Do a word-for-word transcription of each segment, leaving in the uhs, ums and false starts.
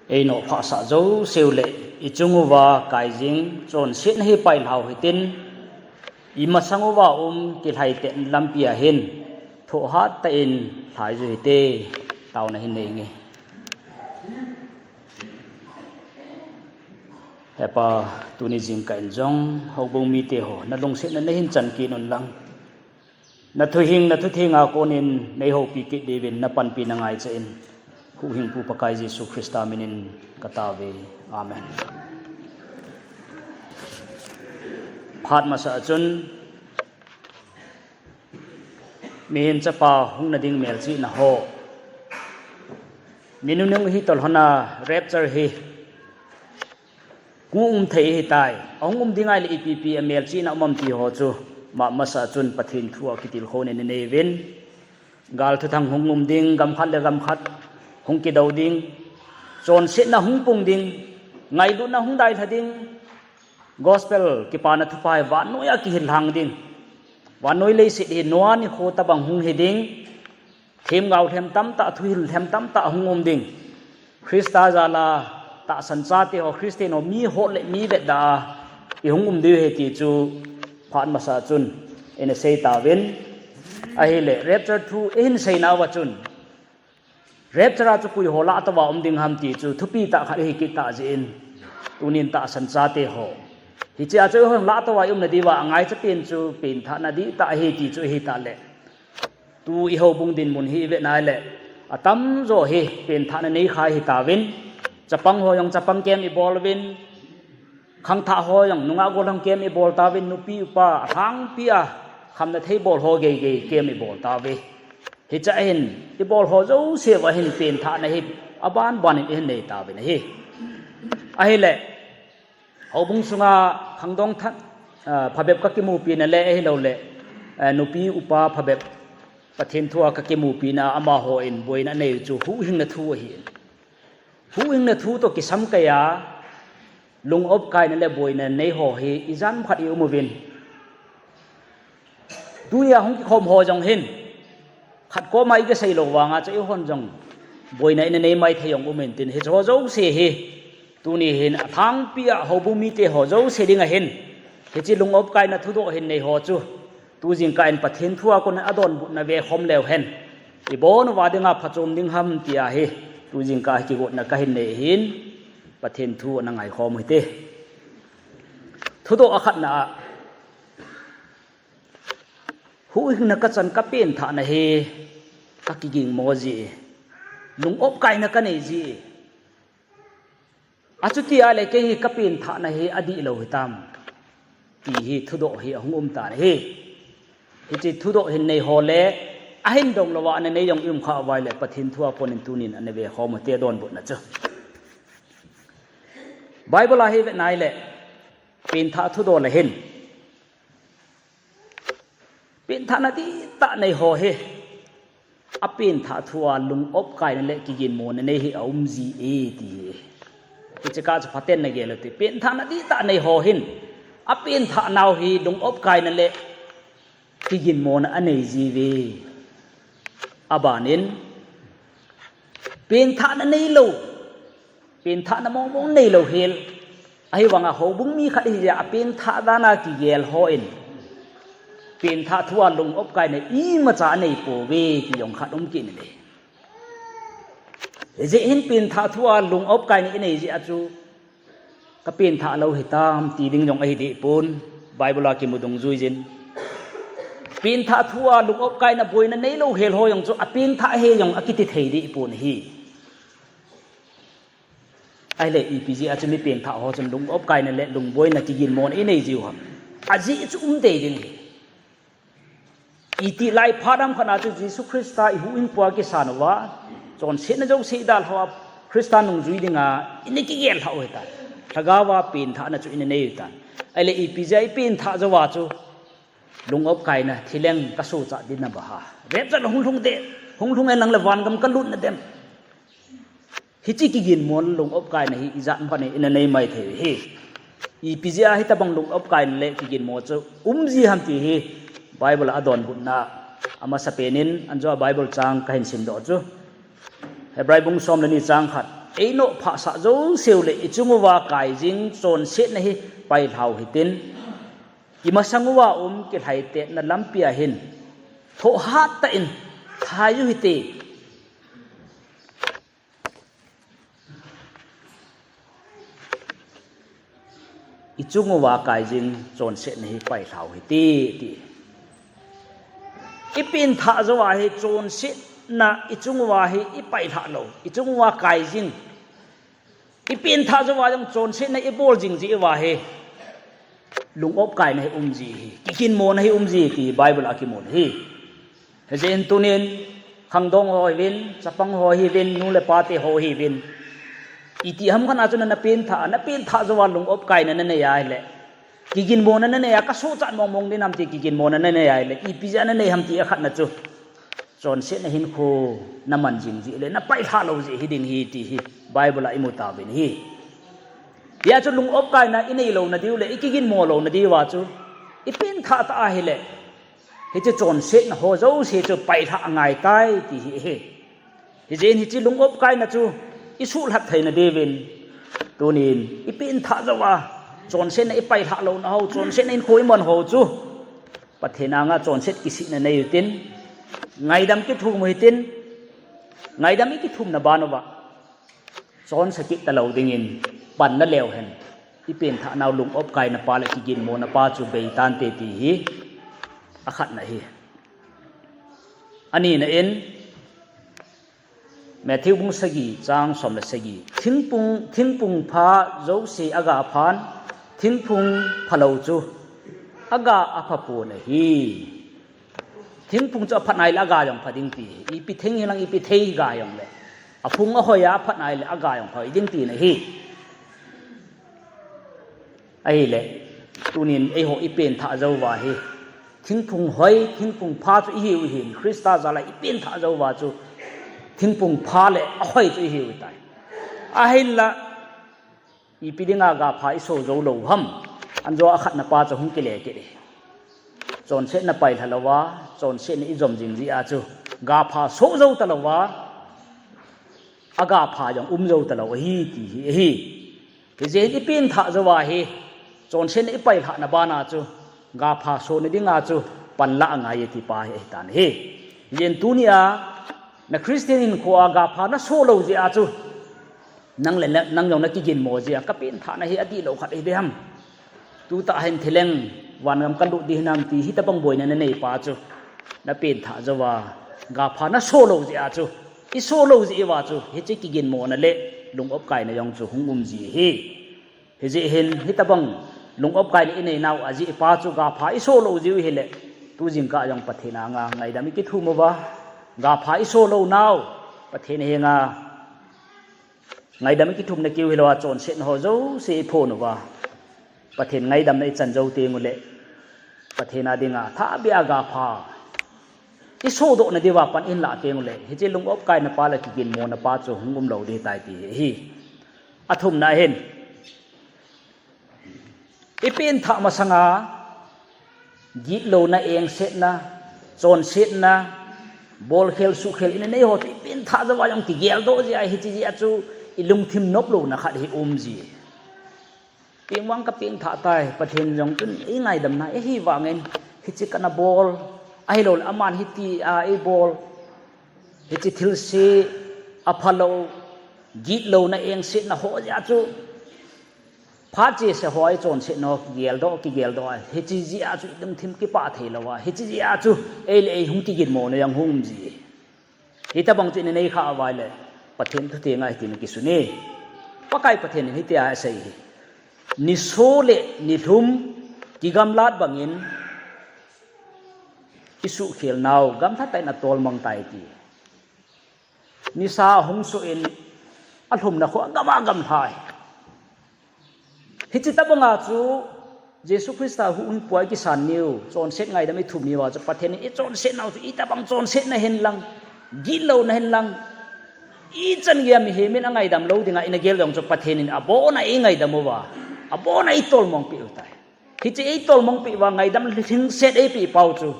Einoh phasah jouse u le ichung uva kaijing chonsetna hi pailhau hitin, imasang uva um kilhaitet lampi ahin thohhat tah in lhai ju hite, tauna hin nei nge. Hepa, tuni jingkah in jong houbung mite ho nalungsetna nahin chan kit un lang, nathuhing nathutheng a konin neihoupi kit diuvin napanpina ngaicha in, Huhhingpu Pakai Jesu Christa minin katao ve. Amen. Phat masa a chun, Mihem Chapa hungna ding melchihna ho, mi nunung hi tolhona rapture hi hung um thei ahitai. Ahung um ding ahile ipi ipi a melchihna um am ti ho chu, ma masa a chun Pathen thu a kitilkhouna nei uvin. Gal thuthang hung um ding, gam khat le gam khat hung kidou ding, chonsetna hung pung ding, ngailutna hung dailha ding, gospel kipana thupha hi vannoi a kihil lhang ding, vannoi leiset hi Noah nikho tabang hung hi ding, themgao lhem tamtah, thuhil lhem tamtah hung um ding, Christa jal a tahsan chate ho, Christian ho, mi hol le mi vetda a ihung um diu ahi ti chu phat masa a chun ina sei tauvin. Ahile rapture thu ihin seinauva chun, rapture a chu koi ho lah a tou a um ding ham ti chu thupi tah khat ihi kit tah jeh in, tunin tahsan chate ho, hiche a chu eiho lah a tou a i umna diuva angaicha pen chu penthahna dihtah ahi ti chu ihi tah le, tu ihoubung dinmun hi ivet nai le, atamjo hi penthahna neikha ihi tauvin, chapang ho jong chapang camp ibol uvin, khangthah ho jong nungah gollhang camp ibol tauvin, nupi upa alhangpi a khamna thei bol ho geigei camp ibol tauve. Hiche a hin ibol ho jouse uva hin penthahna hi abanban in ihin nei tauvin ahi. Ahile, houbung sunga khangdong that, ah, phabep kakimupina le ahiloule, eh, nupi upa phabep Pathen thu a kakimupina a amahon boina anei u chu huhhingna thu ahin, huhhingna thu toh kisamkai a lung-opkaina le boina nei ho hi ijat khat i um uvin. Tunia hung kikhom ho jong hin, khat koma ikisei lou vanga chu eihon jong boina ina nei maithei jong um intin, hiche ho jouse hi tuni hin alhangpi a houbung mite ho jouse dinga hin hiche lung-opkaina thudoh hin nei ho chu, tu jingkah in Pathen thu a kon adonbutna vekhom leu hen, ibon uva dinga phachom ding ham tia hi tu jingkah hi kigotna kahin nei ahin, Pathen thu ana ngaikhom u hite. Thudoh akhatna a, huhhingna kachan, kapenthahna hi kakigingmo ji, lung-opkaina kanei ji, achuti ahile kei hi kapenthahna hi adihlou hitam, ti hi thudoh hi ahung um tan ahi. Hiche thudoh hin nei ho le ahin dong louva ana nei jong i um khah uva ahile Pathen thu a konin tunin ana vekhom u hite, donbutna chu. Bible a hi ivet nai le, penthah thudoh le hin, penthahna dihtah nei ho hi apenthah thu a lung-opkaina le kiginmona nei hi aum ji e ti hi. Hiche kah chu phaten nagel u hite, penthahna dihtah nei ho hin apenthah nau hi lung-opkaina le kiginmona anei jiuve. Abanin, penthahna neilou, penthahna mongmong neilou hel, ahivanga houbung mi khat ahijeh a apenthah dan a kigel hon, penthah thu a lung-opkaina imacha aneipouve ti jong khat um kit in ahi. Hijeh hin penthah thu a lung-opkaina inei jeh a chu, kapenthah lou hitam ti ding jong ahi dehpon, Bible a kimu dungjuiyin, penthah thu a lung-opkaina boina neilou hel ho jong chu apenthah ahi jong akiti thei dehpon ahi. Ahile ipi jeh a chu mi penthah ho chun lung-opkaina le lungboina kiginmona inei jiu ham? Ajeh chu um tei ding ahi. Itih lai phat ham khat a chu Jesu Christa ihuhhingpu a kisan uva, chonsetna jouse idalhau a, Christa nungjui dinga ina kigel lhah u ahitan, lhagao a penthahna chu ina nei u ahitan. Ahile ipi jeh a ipenthah jouva chu lung-opkaina thileng kasochat ding nabang ham? Rapture hung lhung de, hung lhung hen lang le vangam kalut nadem? Hiche kiginmona lung-opkaina hi ijat khat in ina nei maithei u ahi. Ipi jeh a hitobang lung-opkaina le kiginmo chu um ji ham ti hi Bible a adonbutna, amasapen in anjo a Bible chang kahin simdoh chu, Hebrai bung som le ni chang khat, Einoh phahsah jouseu le ichung uva kaijing chonsetna hi pailhau hitin. Imasang uva um kilhaitetna lampia hin thohhat tah in thaiyu hite. Ichung uva kaijing chonsetna hi pailhau hite, ti. Ipenthah jouva hi chonsetna ichung uva hi ipailhah lou. Ichung uva kaijing. Ipenthah jouva jong chonsetna ibol jing jeh uva hi lungop kaina hi um ji hi, kiginmona hi um ji ti Bible a kimun hi. Hijeh in tunin, khangdong ho hiuvin, chapang ho hiuvin, nu le pate ho hiuvin, iti ham khat a chu na, napenthah, napenthah jouva lungop kaina nanei a hile, kiginmona nanei a, kasochat mongmong ding ham ti kiginmona nanei a hile, ipi jeh a nanei ham ti akhatna chu, chonsetna hinkho naman jing jeh le napailhah lou jeh hiding hi ti hi Bible a imu tauvin ahi. Hijeh chun lungop kaina inei louna diu le ikiginmo louna diuva chu, ipenthah tah a hile, hiche chonsetna ho jouse chu pailhah angaitai ti hi ahi. Hijeh in hiche lungop kaina chu isuhlhat theina diuvin, tunin ipenthah jouva chonsetna ipailhah louna ho, chonsetna hinkho iman ho chu, Pathen anga chonset kisihna neiu hitin, ngaidam kithum u hitin, ngaidam ikithumna ban uva chonse kit talou dingin panla leu hen, ipenthahnau lungop kaina pa le kiginmona pa chu beitante ti hi akhatna ahi. Anina in, Matthew bung sagi chang som le sagi, thingphung, thingphung pha jouse aga phan, thingphung phalou chu aga apha pon ahi. Thingphung chu aphat nai le aga jong pha ding ti hi. Ipi thing hilang, ipi thei ga jong le, aphung ahoi a aphat nai le aga jong pha ding tina ahi. Ahile, tunin eiho ipenthah jouva hi, thingphung hoi, thingphung pha chu ihiu ahin, Christa jal a ipenthah jouva chu thingphung pha le ahoi chu ihiu ahitai. Ahinla, ipi dinga gapha iso jou lou ham? Anjo akhatna pa chu hung kile kit e. Chonsetna pailha louva, chonsetna ijom jing jeh a chu gapha so jou talouva, agapha jong um jou talou ahi ti hi ahi. Hijeh in ipenthah jouva hi, chonsetna ipailhahna bana chu gapha sona dinga chu panla angai e ti pa hi ahitan ahi. Hijeh in tunia na Christian hinkhoa gapha naso lou jeh a chu nang le nang jong nakiginmo jeh a, kapenthahna hi adihlou khat hiding ham, tutah hin thileng vangam kalut ding hinam ti hitobang boina nanei pa chu, napenthah jouva gapha naso lou jeh a chu, iso lou jeh uva chu hiche kiginmona le lungop kaina jong chu hung um ji ahi. Hijeh hin hitobang lungop kaina ineinau ajeh pa chu gapha iso lou jiu hile, tu jingkah jong Pathen anga ngaidam ikithum uva, gapha iso lounau Pathen henga ngaidam ikithumna keu hilouva chonsetna ho jouse iphon uva, Pathen ngaidamna ichan jou tengule, Pathen a dinga thahbeh a gapha isodohna diuva pan ihin lah tengule, hiche lungop kaina pa le kiginmona pa chu hung um lou ding ahitai ti hi ahi. Athumna hin, ipenthah masanga gitlouna, engsetna, chonsetna, bolkhel suhkhel ina nei ho chu ipenthah jouva jong kigeldoh jeh a, hiche jeh a chu ilungthim noplouna khat hi um ji. Pengvang kapenthah tai, Pathen jong chun eingaidam nai ahi vangin, hiche kana bol, ahiloule aman hitia eibol, hiche thilse, aphalou, gitlouna, engsetna ho jeh a chu phat chesa ho a ichonsetna ho kigeldoh, kigeldoh a, hiche jeh a chu ilungthim kipah theilouva, hiche jeh a chu ei le ei hung kiginmona jong hung um ji. Hitobang chu ina neikhah uva ahile, Pathen thu tenga hitin akisun e. Pakai Pathen in hitia asei hi. Niso le nilhum kigamlat bangin isuhkhelnau gamlhatah in atolmang tai ti. Nisa ahung soh in alhumna khu agam agam lhai. Hiche tobanga chu Jesu Christa huhhingpua ikisan niu, chonset ngaidam ithum niuva chu Pathen in ichonsetnau chu itobang chonsetna hinlang, gitlouna hinlang, ichan geiya mihem in angaidam lou dinga ina gel jong chu Pathen in abona eingaidam uva, abona eitolmongpeh u tai. Hiche eitolmongpeh uva ngaidam lhingset eipeh pau chu,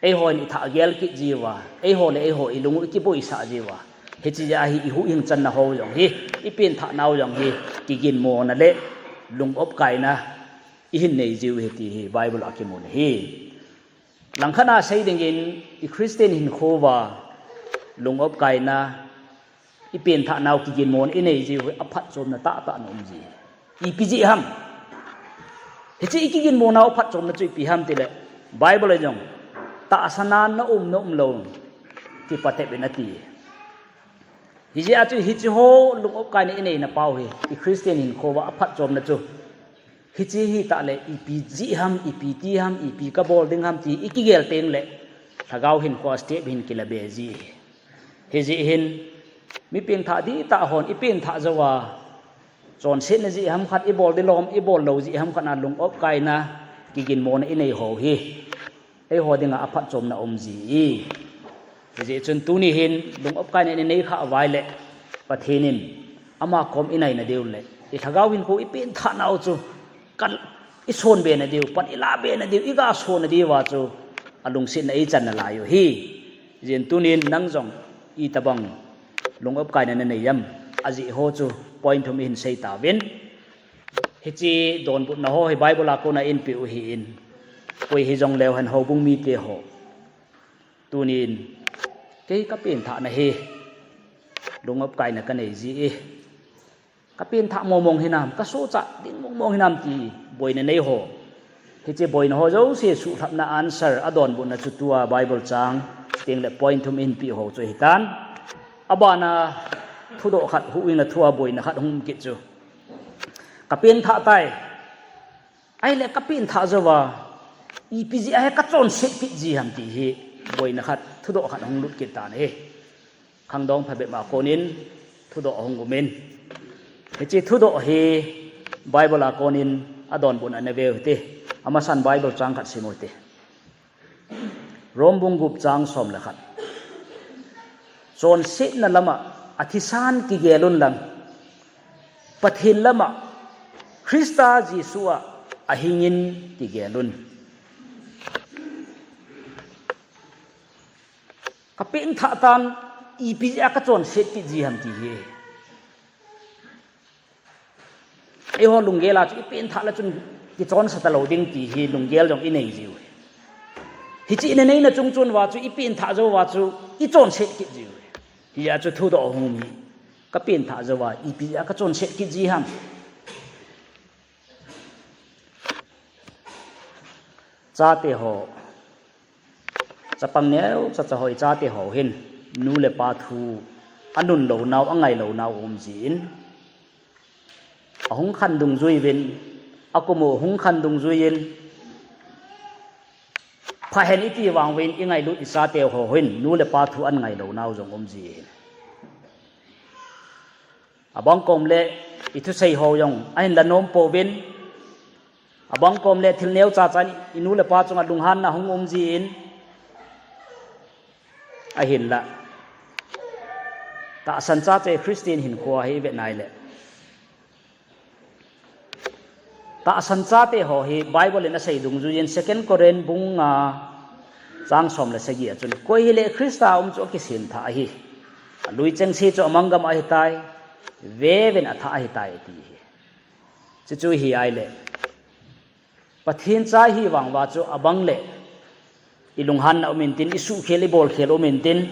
eihon ithah gel kit jiuva, eiho le eiho ilung u ikiboisah jiuva, Hiche jeh a hi i huhhing channa ho jong hi, i pengthah nau jong hi, kiginmona le lung-opkaina i hin nei jiu hi ti hi Bible a kimun ahi. Langkhat a sei dingin i Christian hinkho uva lung-opkaina, i pengthah nau kiginmona i nei jiu hi aphatchomna tahtah ana um ji. Ipi jeh ham? Hiche i kiginmo nau aphatchomna chu ipi ham tile, Bible a jong, tahsa nan na um na um lou, kipatep in ati. Hijeh a chu hiche ho lung-opkaina i neina pau hi, i Christian hinkho uva aphatchomna chu, hiche hi tah le ipi jeh ham, ipi ti ham, ipi ka bol ding ham ti i kigel teng le, lhagao hinkho a step hin kila be ji. Hijeh hin, mi pengthah dihtah hon i pengthah jouva, chonsetna jeh ham khat, i bol ding lom, i bol lou jeh ham khat a lung-opkaina, kiginmona i nei ho hi, eiho dinga aphatchomna um ji. Hijeh chun tuni hin lung-opkaina i nei khah uva ahile, Pathen in ama kom i naina diu le, i lhagao hinkho i pengthah nau chu, kan i sonbe na diu, pan i lahbe na diu, i gasonna diuva chu, alungsetna eichan nalai u ahi. Hijeh in tunin nang jong itobang lung-opkaina nanei em, ajeh ho chu point thum i hin sei tauvin. Hiche donbutna ho hi Bible a kona eipeh u ahin, koi hijongleu hen houbung mite ho, tunin, kei ka pengthahna hi lung-opkaina ka nei ji e, ka pengthah mongmong hinam, ka sochat ding mongmong hinam ti boina nei ho, hiche boina ho jouse suhlhapna answer, adonbutna chu tua Bible chang, chuteng le point thum i hin peh ho chu ahitan. Abana thudoh khat, huhhingna thua boina khat hung um kit chu, ka pengthah tai, ahile ka pengthah jouva, ipi jeh a hi ka chonset kit ji ham ti hi boina khat, thudoh khat hung lut kit tan ahi. Khangdong phabep a konin thudoh ahung umin, hiche thudoh hi Bible a konin adonbutna nave u hite. Amasan Bible chang khat sim u hite. Rome bung gup chang som le khat. Chonsetna lama athisan kigel un lang, Pathen lama Christa Jesu a ahingin kigel un. Ka pengthah tan, ipi jeh a ka chonset kit ji ham ti hi. Eiho lunggel a chu i pengthah le chun kichonsa talou ding ti hi lunggel jong i nei jiu. Hiche i neina chung chun uva chu i pengthah jouva chu i chonset kit jiu. Hijeh a chu thudoh hung um hi. Ka pengthah jouva ipi jeh a ka chonset kit ji ham. Chate ho, chapang neocha cha hoi chate ho hin, nu le pa thu anun lou nau, angai lou nau um jin, ahung khan dungjui uvin, akum u hung khan dungjui in, phahen iti vang uvin i ngailut i chate ho hin, nu le pa thu an ngai lou nau jong um jin. Abang kom le i thusei ho jong ahin la nom pouvin, abang kom le thil neocha chan i nu le pa chunga lunghanna hung um jin, ahinla tahsan chate Christian hinkho hi i vet nai le, tahsan chate ho hi Bible in asei dungjuiyin Second Corinth bung nga chang som le sagi a chun, koi hile Christa um chu akisem thah ahi. Alui chengse chu amang gam ahitai, vevin athah ahitai ati hi. Chuchu hi ahile, Pathen cha ihi vang uva chu abang le i lunghanna um intin, i suhkhel, i bolkhel um intin,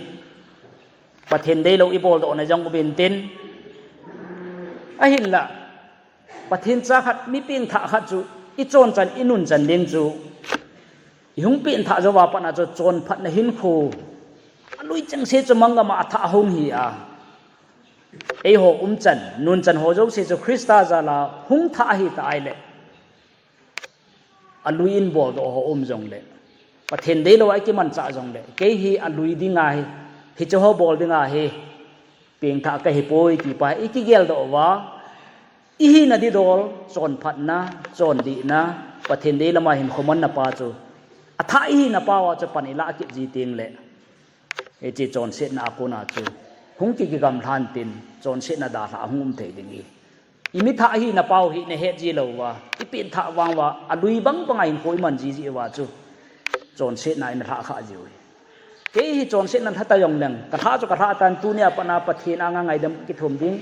Pathen deilou i boldohna jong um intin, ahinla Pathen cha khat, mi pengthah khat chu i chonchan, i nunchan ding chu, i hung pengthah jouva pat a chu chonphatna hinkho, alui chengse chu mang gam a athah hung hi a, eiho umchan, nunchan ho jouse chu Christa jal a hung thah ahi ta ahile, alui in boldoh ho um jongle, Pathen deilou a i kimanchah jongle, kei hi alui ding ahi, hiche ho bol ding ahi, pengthah kahi poi ti pa i kigeldoh uva, i hina didol, chonphatna, chondihna, Pathen deilam a hinkho manna pa chu, athah i hina pa uva chu pan i lah kit ji teng le, hiche chonsetna a kona chu hung ki, kigamlhan tin, chonsetna dalha hung um thei ding hi. I mi thah hina pau hi na het ji lou uva, i pengthah vang uva, alui bang bang a hinkho i man ji ji uva chu, chonsetna in alhah khah jiu hi. Kei hi chonsetna lha ta jongleng, ka lha chu ka lha tan, tunia pat a Pathen anga ngaidam kithum ding.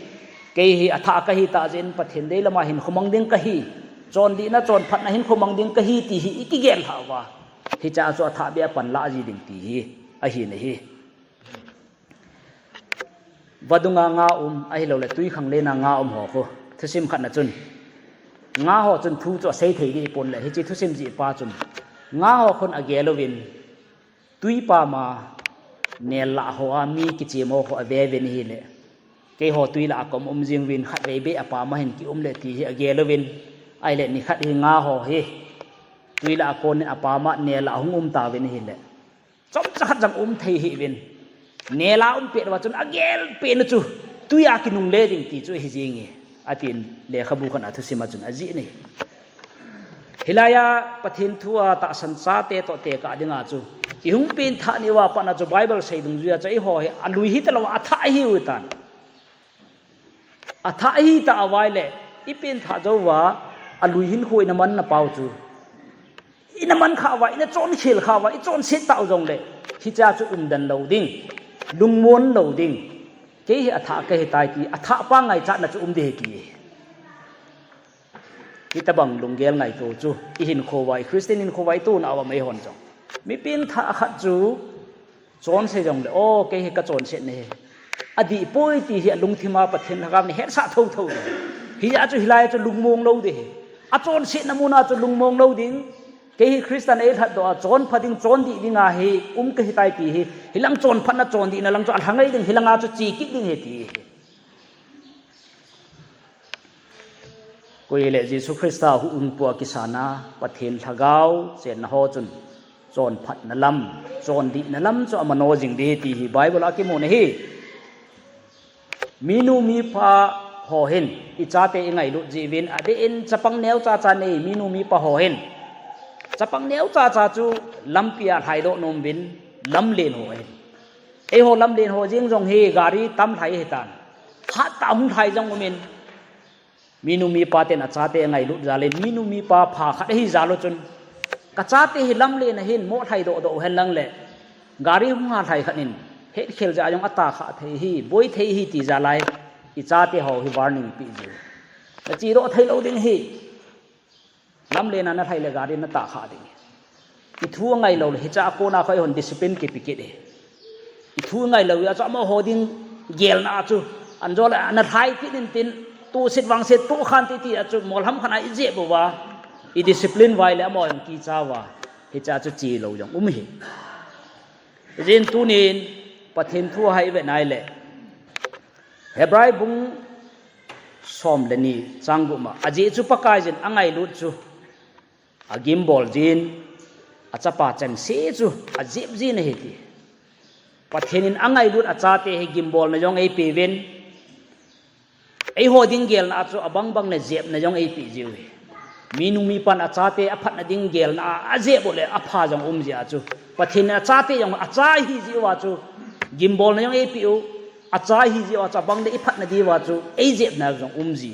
Kei hi athah kahi tah jeh in Pathen deilama hin khomang ding kahi. Chondihna, chonphatna hin khomang ding kahi ti hi i kigel lhah uva, hichea chu athah beh a pan lah ji ding ti hi ahi nahi. Vadunga nga um, ahilouleh twikhanglen a nga um ho khu, thusim khatna chun, nga ho chun thu chu asei thei deh pon le, hiche thusim jih pa chun nga ho khun agel uvin, twi pam a nel lah ho a mi kichem ho khu ave uvin ahile, keiho twi lah a ka um um jing uvin, khatvei beh a pam a hin ki um le ti hi agel uvin, ahile nikhat hi nga ho hi twi lah a kon in apam a nel lah a hung um tauvin ahile, chomcha khat jong um thei hih uvin, nel a um pet uva chun agel petna chu twi a kinungle ding ti chu ahi jenge, atin lekhabu khat a thusim a chun ajih in ahi. Hilai a Pathen thu a tahsan chate toh tekah dinga chu, i hung penthah ni uva pat a chu Bible sei dungjuia chu eiho hi alui hita lou a athah ahiu tan. Athah ahitah uva ahile, i penthah jou uva, alui hinkho ina manna pau chu, ina man khah uva, ina chonkhel khah uva, i chonset tau jongle, hichea chu umden lou ding, lungmon lou ding. Kei hi athah kahi tai ti, athah pa ngaichatna chu um ding ahi ti. Hitobang lunggel ngaito chu i hinkho uva, i Christian hinkho uva i tona uva eihon jong, mi penthah khat chu chonse jongle, o, kei hi ka chonsetna hi adih poi ti hi alungthim a Pathen lhagao in ahetsah thotho ding. Hijeh a chu hilai a chu lungmong lou ding ahi. Achonsetna mun a chu lungmong lou ding. Kei hi Christian eilhatdoh a, chonpha ding, chondih dinga hi um kahi tai ti hi, hilang chonphatna, chondihna lang chu alha ngai ding, hilang a chu che kit ding ahi ti hi. Koi hile Jesu Christa huhhingpu a kisan a Pathen lhagao chenna ho chun chonphatna lam, chondihna lam chu amano jing ding ahi ti hi Bible a kimu ahi. Minu mipa ho hin i chate i ngailut jeh uvin, adeh in chapang neocha cha nei minu mipa ho hin, chapang neocha cha chu lampi a lhaidoh nom uvin, lamlen ho ahin. Eiho lamlen ho jeng jong hi gari tam lhai ahitan, phat tah a hung lhai jong umin, minu mipa ten achate angailut jal in, minu mipa pha khat ahi jal u chun, ka chate hi lamlen a hin mo lhaidoh doh uhen lang le, gari hung ha lhai khat in hetkhel jeh a jong ata khah thei ahi, boi thei ahi ti jal a, i chate ho hi warning peh jiu. Na chedoh thei lou ding ahi. Lamlen a na lhai le gari na ta khah ding ahi. I thu angai lou le, hichea kona khu eihon discipline kipe kit ahi. I thu angai lou a chu amaho ding gelna a chu, anjo le ana lhai kit in tin, tusit vangset tu khan ti ti a chu, molham khat a i jep uva, i discipline uva ahile amaho jong kicha uva, hichea chu che lou jong um ahi. Hijeh in tunin Pathen thu a i vet na ahile, Hebrai bung som le ni chang gup a, ajeh chu Pakaiyin angailut chu agimbol jin, achapa chengse chu ajep jin ahi ti. Pathen in angailut achate hi gimbolna jong eipe uvin, eiho ding gelna a chu abang bang le jepna jong eipe jiu ahi. Minu mipan achate aphatna ding gelna a ajep u le apha jong um jeh a chu, Pathen in achate jong acha ahi jeh uva chu gimbolna jong eipe u, acha ahi jeh uva chu abang le i phatna diuva chu eijepna jong um ji.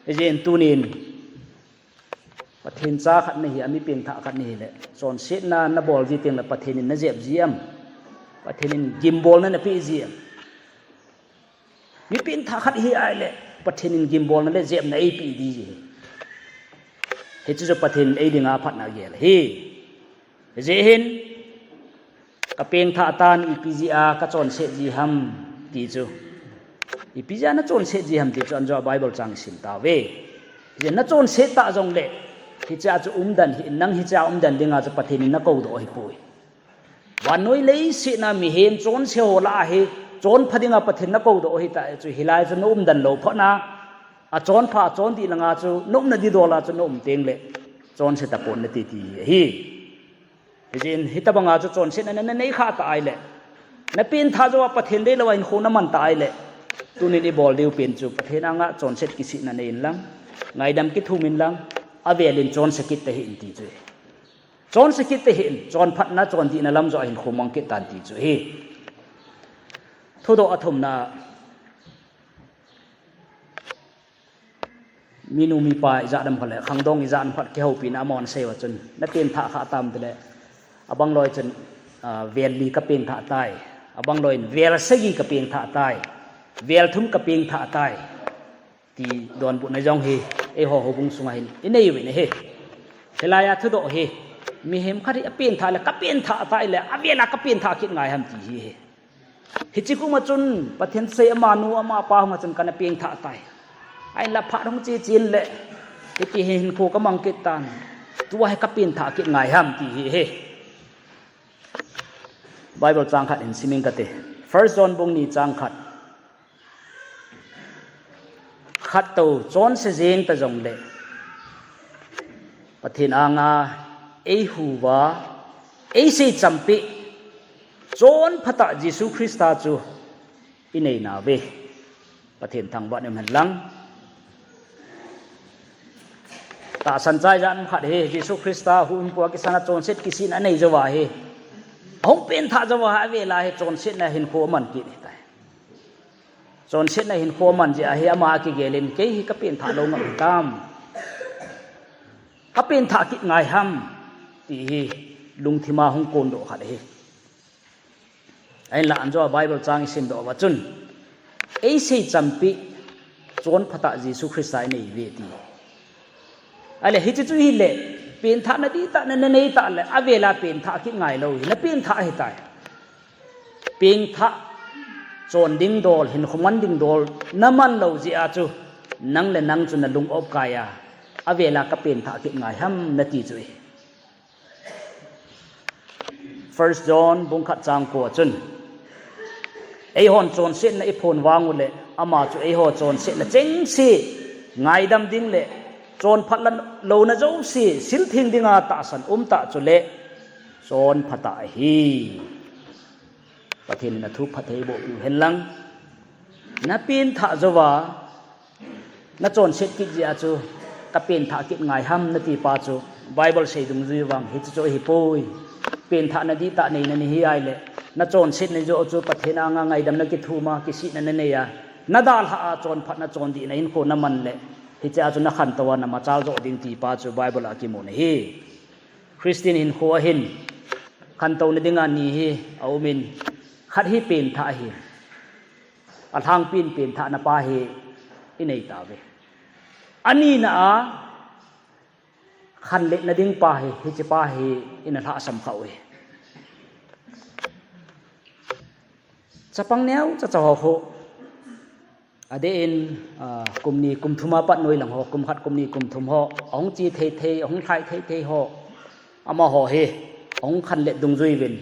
Hijeh in tunin Pathen cha khat nahi a, mi pengthah khat nahi le, chonsetna nabol ji teng le Pathen in najep ji am? Pathen in gimbolna napeh ji am? Mi pengthah khat hi ahile, Pathen in gimbolna le jepna eipeh ding ahi. Hichu chu Pathen in eidinga phatna agel ahi. Hijeh hin, ka pengthah tan ipi jeh a ka chonset ji ham ti chu, ipi jeh a na chonset ji ham ti chu anjo a Bible chang sim tauve. Hijeh in na chonset tah jongle, hichea chu umden hih in, nang hichea umden dinga chu Pathen in nakoudoh ahipoi. Vannoi leiset a mihem chonse ho lah a hi, chonpha dinga Pathen nakoudoh ahitah chu hilai chu na umden lou phot na, achonpha, achondih langa chu na umna didol a chu na um teng le, chonse tapon nati ti ahi. Hijeh in hitobanga chu chonsetna na, na nei khah tah ahile, na pengthah jou a Pathen deilou a hinkho na man tah ahile, tunin i bol diu pen chu Pathen anga chonset kisihna nei inlang, ngaidam kithum inlang, avel in chonse kit tahih in ti chu ahi. Chonse kit tahih in, chonphatna, chondihna lam joh a hinkho mang kit tan ti chu ahi. Thudoh athumna, minu mipa ijat ham khat le khangdong ijat ham khat kihoupina amahon asei uva chun, na pengthah khah tam tile, abang loi chun, ah, vel li ka pengthah tai. Abang loi in vel sagi ka pengthah tai. Vel thum ka pengthah tai. Ti donbutna jong hi, eiho houbung sunga hin, i nei uvin ahi. Hilai a thudoh hi, mihem khat hi a pengthah le, ka pengthah tai le, a vel a ka pengthah kit ngai ham ti hi ahi. Hiche kum a chun, Pathen sei ama nu ama pa hung a chun kana pengthah tai. Ahinla phat hung che chen le, hiti hi hinkho ka mang kit tan. Tua hi ka pengthah kit ngai ham ti hi ahi. Bible chang khat hin simin kate. First John bung ni chang khat. Khat to chonse jeng ta jongle, Pathen anga eihuva, eisei champi, chonphatah Jesu Christa chu i nei nauve. Pathen thangvah in um hen lang. Tahsan chai jan khat hi, Jesu Christa huhhingpu a kisan a chonset kisihna anei jouva hi. Ahung pengthah jouva hi, avel a hi chonsetna hinkho aman kit ahitai. Chonsetna hinkho aman jeh a hi ama akigel in, kei hi ka pengthah lou ngam hitam. Ka pengthah kit ngai ham, ti hi lungthim a hung kondoh khat ahi. Ahinla anjo a Bible chang i simdoh uva chun, eisei champi, chonphatah Jesu Christa i nei uve ti. Ahile, hiche chu hile, pengthahna dihtah na, na nei tah le, avel a pengthah kit ngai lou hi, na pengthah ahitai. Pengthah chon ding dol, hinkho man ding dol, na man lou jeh a chu, nang le nang chu na lung opkai a, avel a ka pengthah kit ngai ham na ti chu ahi. First John bung khat chang ko a chun, eihon chonsetna i phon vang u le, ama chu eiho chonsetna chengse ngaidam ding le, chonphat la louna jouse siltheng dinga tahsan um tah chule, chonphatah ahi. Pathen in athu phatthei boh piu hen lang. Na pengthah jouva, na chonset kit jeh a chu, ka pengthah kit ngai ham na ti pa chu, Bible sei dungjui vang, hiche chu ahipoi. Pengthahna dihtah neina nahi ahile, na chonsetna joh chu, Pathen anga ngaidamna kithum a, kisihna na nei a, na dalhah a, chonphatna chondihna hinkho na man le, hiche a chu na khantou a, na machal joh ding ti pa chu, Bible a kimu na ahi. Christian hinkho a hin, khantouna dinga ni hi aum in, khat hi pengthah ahi. Alhangpin pengthahna pa hi i nei tauve. Anina a, khanletna ding pa hi, hiche pa hi ina lhahsam kha uve. Chapang neocha cha ho khu, adeh in, ah, kum ni kum thum a pat noi lang ho, kum khat kum ni kum thum ho, ahung che thei thei, ahung lhai thei thei ho, amaho hi, ahung khanlet dungjui uvin,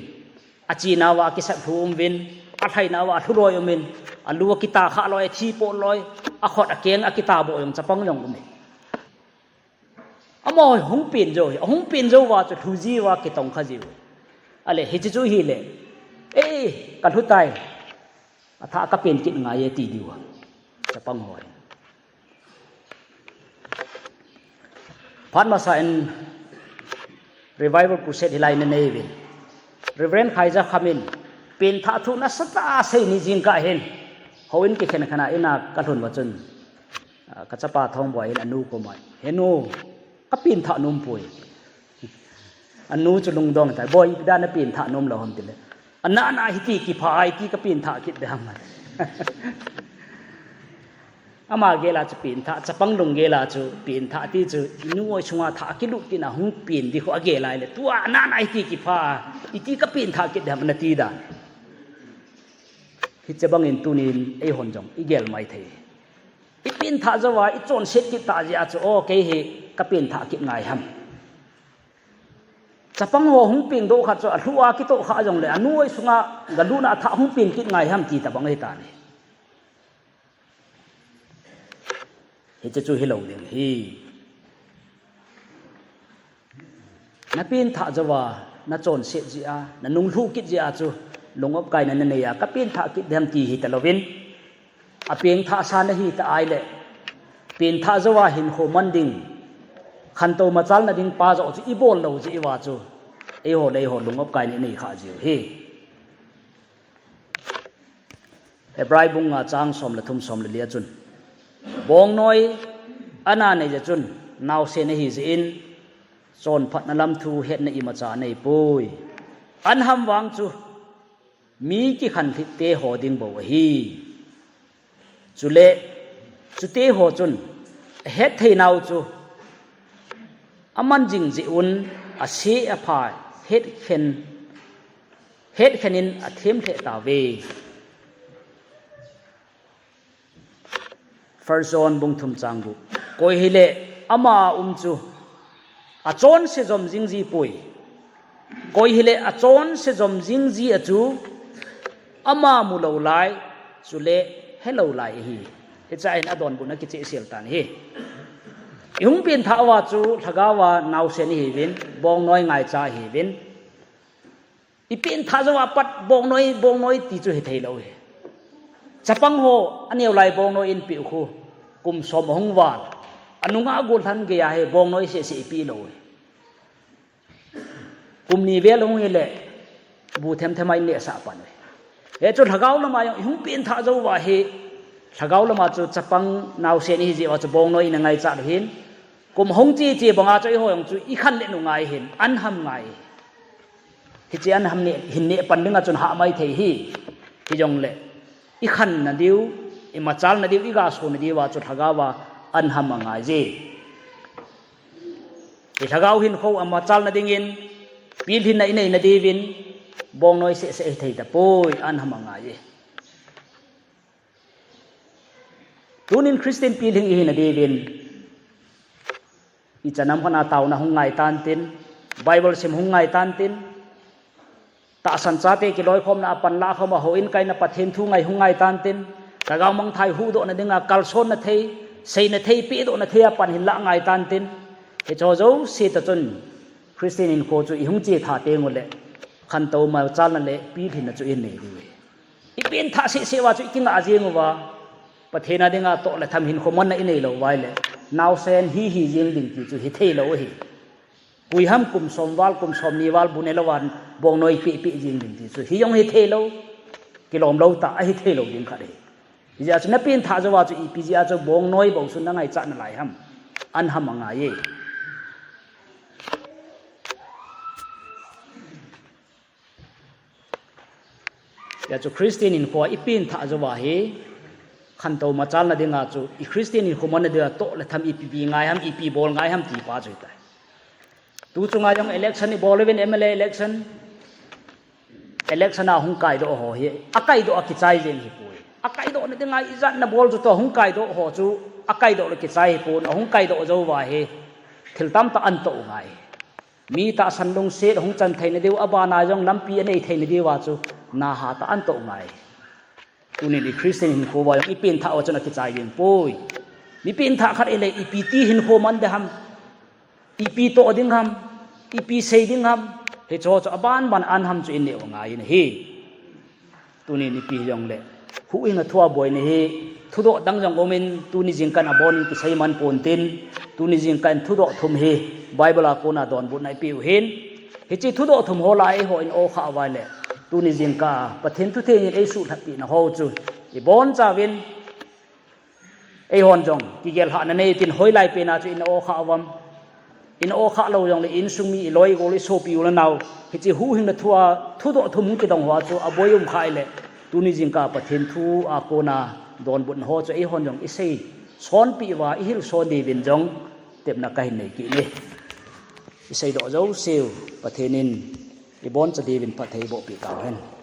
achenauva akisat lhu um uvin, alhainauva alhu loi um in, alu akita kha loi, athi pot loi, akhut akeng akita boh jong chapang jong um in. Amaho hung peng jou hi, ahung peng jouva chu lhu jiuva kitong kha jiu. Ahile, hiche chu hile, ei, ka lhu tai, athah ka peng kit ngai e ti diu a, chapang ho hi. Phat masa in Revival Crusade hilai na nei uvin, Reverend Khaijakham in pengthah thu nasatah a asei ni jingkah hin, houin kikhen khen a in a ka lhun uva chun, ah, ka chapa Thongboi in anu koma, "He nu, ka pengthah nom poi." Anu chu lungdong tai, "Boi, ipi dia na pengthah nom lou ham?" tile, "Ana na hiti kipha a, iti ka pengthah kit ding ham." Ama gel a chu pengthah, chapang lunggel a chu pengthah ti chu, inu oi sunga thah akilut kit na hung peng di khu agel a ahile, tua ana na hiti kipha a, iti ka pengthah kit ding ham na ti dan. Hiche bangin tunin eihon jong i gel mai thei. I pengthah jouva, i chonset kit tah jeh a chu, o, kei hi ka pengthah kit ngai ham. Chapang ho hung peng doh khat chu, alhu a kitoh kha jongle, anu oi sunga galut na athah hung peng kit ngai ham ti tabang ahi tan ahi. Hiche chu hilou ding ahi. Na pengthah jouva, na chonset jeh a, na nunglhu kit jeh a chu, lung opkaina na nei a, ka pengthah kit ding ham ti hi talouvin, apengthah sa na hi tah ahile, pengthah jouva hinkho man ding, khantou machalna ding pa joh chu i bol lou jeh uva chu, eiho le eiho lung opkaina i nei kha jiu ahi. Hebrai bung nga chang som le thum, som le li a chun, bongnoi ana nei jeh chun, naosen ahi jeh in, chonphatna lam thu hetna imacha anei poi. An ham vang chu mi kikhanlhit te ho ding bou ahi. Chule chute ho chun ahet theinau chu aman jing jeh un ase apha hetkhen, hetkhen in athem lheh tauve. First John bung thum chang gup. Koi hile ama a um chu achonse jom jing ji poi. Koi hile achonse jom jing ji a chu ama mu lou lai, chule he lou lai ahi. Hiche a hin adonbutna kichehsel tan ahi. I hung pengthah uva chu lhagao a naosen ihiuvin, bongnoi ngaicha ihiuvin. I pengthah jou a pat bongnoi, bongnoi ti chu hithei lou ahi. Chapang ho aneo lai bongnoi in peh u khu, kum som ahung val, anunga gollhang gei a hi bongnoi seh seh ipeh lou ahi. Kum ni vel hung hile, bu them them a in nehsah pan uve. Hichu lhagao lama jong i hung pengthah jou uva hi, lhagao lama chu chapang naosen ihi jeh uva chu bongnoi in angaichat u hin, kum hung che che banga chu eiho jong chu i khan le nu ngai hin, an ham ngai. Hiche an ham neh, hin neh pan dinga chun hahmai thei ahi. Hijongle i khanna diu, i machalna diu, i gasona diuva chu lhagao a an ham angai je. I lhagao hinkho a machalna dingin, pilhinna i neina diuvin, bongnoi seh seh hithei tapoi, an ham angai je. Tunin Christian pilhing ihina diuvin, ichan ham khat a taona hung ngai tantin, Bible sim hung ngai tantin, tahsan chate kiloikhomna a panlah khom a houin kaina Pathen thu ngai hung ngai tantin, lhagao mangthah i huhdohna dinga kalsonna thei, seina thei, pehdohna thei a pan hin lah ngai tantin, hicheho jouse toh chun Christian hinkho chu i hung che tha teng uleh, khantou machalna le pilhinna chu i nei diu ahi. I pengthah seh seh uva chu i kingah jeng uva, Pathen a dinga toh le tham hinkho manna i nei lou uva ahile, naosen hi hi jeng ding ti chu hithei lou ahi. Koi ham kum som val, kum som ni val bu ne lou a bongnoi peh peh jeng ding ti chu hi jong hithei lou, kilom lou tah a hithei lou ding khat ahi. Hijeh a chu na pengthah jou uva chu ipi jeh a chu bongnoi bou chu na ngaichat nalai ham, an ham angai e. Hijeh a chu Christian hinkho a i pengthah jou uva hi, khantou machalna dinga chu i Christian hinkho manna dinga toh le tham ipi pi ngai ham, ipi bol ngai ham ti pa chu hitai. Tu chunga jong election i bol uvin, M L A election, election a hung kaidoh ho hi, akaidoh a kichai jeng hipoi. Akaidohna dinga ijat na bol chu toh hung kaidoh ho chu, akaidoh le kichai hipon, ahung kaidoh jou uva hi, thil tamtah antoh u ngai. Mi tahsan lungset ahung chan theina diu, abana jong lampi anei theina diuva chu, na hatah antoh u ngai. Tunin i Christian hinkho uva jong i pengthah uva chun akichai jeng poi. Mi pengthah khat ahile ipi ti hinkho man ding ham, ipi toh ding ham, ipi sei ding ham, hicheho chu aban ban an ham chu i neh u ngai in ahi. Tunin ipi hijongle, huhhingna thua boina hi, thudoh dang jong umin, tuni jingkah in abonin kisei man pontin, tuni jingkah in thudoh thum hi, Bible a kona donbutna ipeh u hin. Hiche thudoh thum ho lah a eihon i okhah uva ahile, tuni jingkah a Pathen thutheng in eisuhlhapeh na ho chu, ibonchauvin, eihon jong kigel lhahna nei tin hoilai pena chu ina okhah uvam. Ina okhah lou jongle insung mi, iloi igol, isopi u le nao, hiche huhhingna thua thudoh thum hung kidong hoa chu aboi umkhah ahile, tuni jingkah Pathen thu a kona donbutna ho chu eihon jong isei sonpeh uva, ihil son diuvin jong tepna kahin nei kit e. Iseidoh jouseu Pathen in iboncha diuvin phatthei bohpeh tauhen.